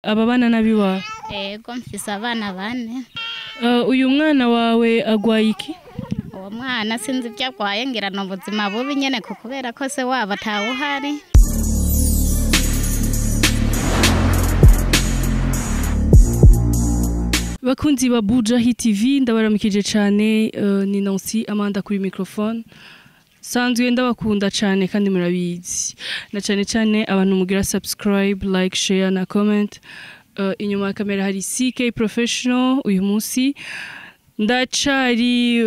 Aba bana n'abiwawe? Ego, mfise abana bane. Uyu mwana wawe agwaye iki? Uwo mwana sinzi ibyo agwaye, ngira ni ubuzima bubi nyene ku kubera ko se wabo atawuhari. Bakunzi ba Bujahi TV, ndabaramukije cane. Ni Nancy Amanda kuri microphone. Sanzwe ndabakunda cane kandi murabizi, na cane cane abantu mugira subscribe, like, share na comment. Inyuma ya kamera hari CK Professional. Uyu munsi ndacari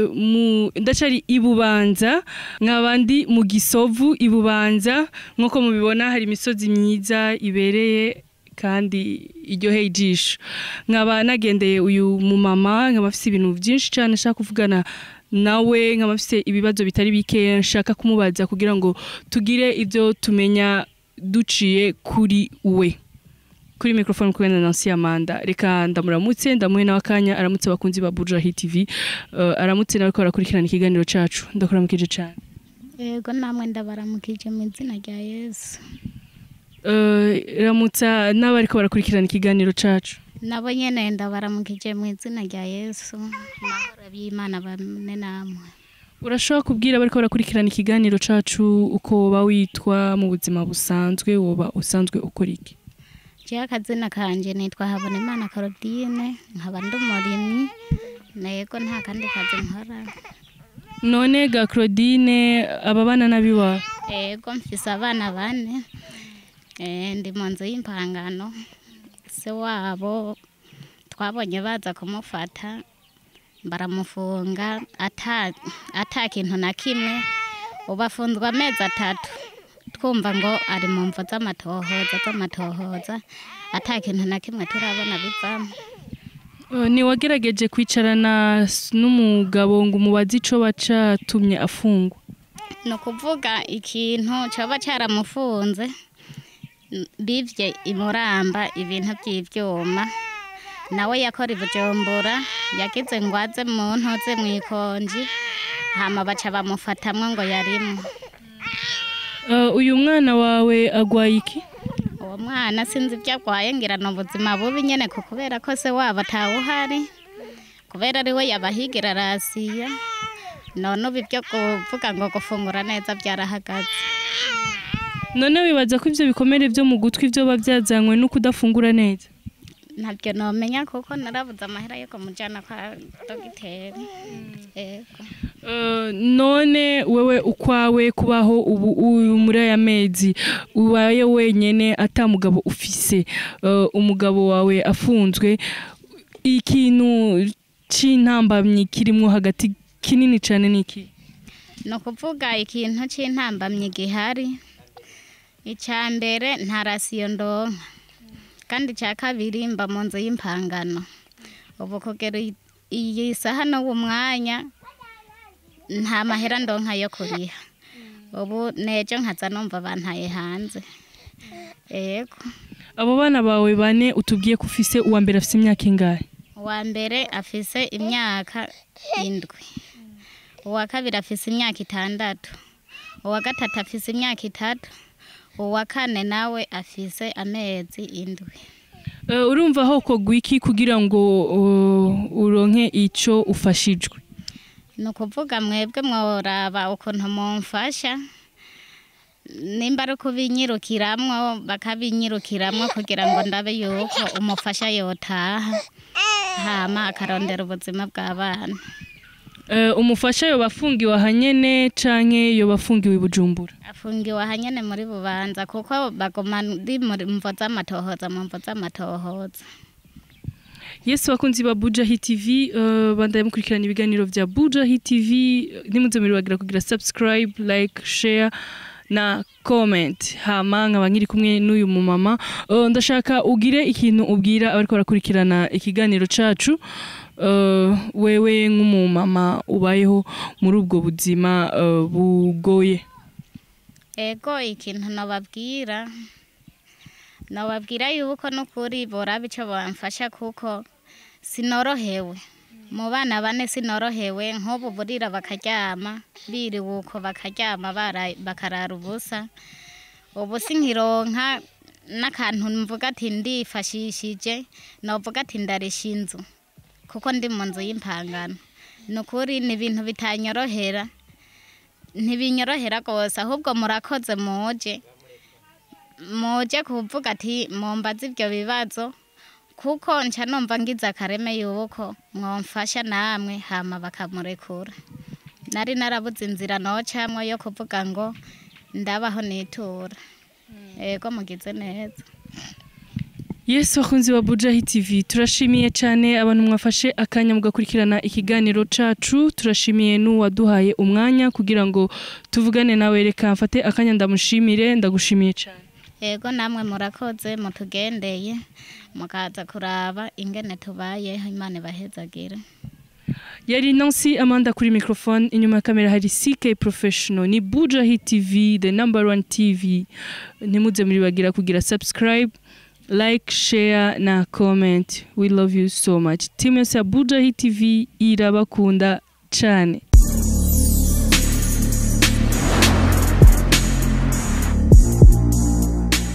ibubanza, nkabandi mu Gisovu ibubanza. Nkuko mubibona, hari imisozi myiza ibereye kandi iryoheye ijisho. Nkaba nagendeye uyu mumama, nkaba afise ibintu byinshi cyane nshaka kuvugana nawe, nkaba afise ibibazo bitari bike nshaka kumubaza kugira ngo tugire ibyo tumenya duciye kuri we. Kuri microphone kumwe na Nancy Amanda. Reka ndamuramutse, ndamuhe nawe akanya aramutse abakunzi ba Bujahi TV, aramutse nawe ko barakurikirana ikiganiro cacu. Ndakuramukije cyane. Ego, namwe ndabaramukije mu izina rya Yesu. Ramutsa n'abariko barakurikirana ikiganiro cacu. Nabo nyene ndabaramukije mu izina rya Yesu. Amahoro y'Imana bane namwe. Urashobora kubwira abariko barakurikirana ikiganiro cacu uko woba witwa mu buzima busanzwe, woba usanzwe ukora iki? Jewe akazina kanje nitwa Habonimana Claudine, nkaba ndi umurimyi. Nego, nta kandi kazi nkora. None ga Claudine, aba bana n'abiwawe? Ego, mfise abana bane. Ndi mu nzu y'impangano. Se wabo twabonye baza kumufata, baramufunga ata kintu na kimwe. Ubu afunzwe amezi 3, twumva ngo ari mu mvo z'amatohoza, ata kintu na kimwe turabona bivamo. Ntiwagerageje kwicarana n'umugabo ngo umubaze ico bacatumye afungwa? Ni ukuvuga ikintu coba caramufunze, bivye imuramba ibintu by'ivyuma. Nawe yakora i Bujumbura, yagize ngo aze mu ntuze mw'ikonji, hama baca bamufatamwo ngo yarimwo. Uyu mwana wawe agwaye iki? Uwo mwana sinzi ibyo agwaye, ngira ni ubuzima bubi nyene ku kubera ko se wabo atawuhari, kubera ari we yabahigira rasiya. None ubu ibyo kuvuga ngo gufungura neza byarahagaze. None wibaza ko ivyo bikomere vyo mu gutwi vyoba vyazanywe no kudafungura neza? Ntabyo nomenya kuko narabuze amahera yo kumujana kwa dogiteri. Ego. None wewe ukwawe kubaho ubu muri aya mezi ubaye wenyene, ata mugabo ufise, umugabo wawe afunzwe, ikintu c'intambamyi kirimwo hagati kinini cane niki? Ni ukuvuga ikintu c'intambamyi gihari, icya mbere nta rasiyo ndonka, kandi icya kabiri mba mu nzu y'impangano. Ubu kugera iyi saha n'ubu mwanya nta mahera ndonka yo kuriha. Ubu nejo nkaza numva bantaye hanze. Yego. Abo bana bawe bane utubwiye ko ufise, uwa mbere afise imyaka ingahe? Uwa mbere afise imyaka 7, uwa kabiri afise imyaka 6, uwa gatatu afise imyaka 3, uwa kane nawe afise amezi 7. Urumva hokorwa iki kugira ngo uronke ico ufashijwe? Ni ukuvuga mwebwe mworaba ukuntu mumfasha, nimba ari ukubinyirukiramwo bakabinyirukiramwo kugira ngo ndabe yuko umufasha yotaha, hama akarondera ubuzima bw'abana. Umufasha yoba afungiwe ahanyene canke yoba afungiwe i Bujumbura? Afungiwe ahanyene muri Bubanza, kuko baguma ndi muri mvo z'amatohoza, mu mvo z'amatohoza. Yesu, bakunzi ba Bujahi TV, bandaye mukurikirana ibiganiro vya Bujahi TV, ntimuze muribagira kugira subscribe, like, share na comment. Hama nkaba nkiri kumwe n'uyu mumama. Ndashaka ugire ikintu ubwira abariko barakurikirana ikiganiro cacu, wewe nk'umumama ubayeho muri ubwo buzima bugoye. Ego, ikintu nobabwira yuko n'ukuri boraba ico bamfasha, kuko sinorohewe. Mu bana bane sinorohewe. Nk'ubu burira bakaryama, biriwe uko bakaryama, bakarara ubusa. Ubu sinkironka. N'akantu mvuga ati ndifashishije, novuga ati ndarisha inzu, kuko ndi mu nzu y'impangano. Ni ukuri ni ibintu bitanyorohera, ntibinyorohera rwose. Ahubwo murakoze, muje kuvuga ati mumbaze ibyo bibazo, kuko nca numva ngize akareme yuko mwomfasha namwe, hama bakamurekura. Nari narabuze inzira nocamwo yo kuvuga ngo ndabaho nitura. Ego, mugize neza. Yesu, bakunzi wa Bujahi TV, turashimiye cyane abantu mwafashe akanya mugakurikirana ikiganiro cacu. Turashimiye n'uwaduhaye umwanya kugira ngo tuvugane nawe. Reka mfate akanya ndamushimire. Ndagushimiye cyane. Ego, namwe murakoze, mutugendeye mukaza kuraba ingene tubayeho. Imana ibahezagire. Yari Nancy Amanda kuri microphone, inyuma ya kamera hari CK Professional. Ni Bujahi TV, the number one TV. Ntimuze muribagira kugira subscribe, like, share na comment. We love you so much. Team yose ya Bujahi TV irabakunda cyane.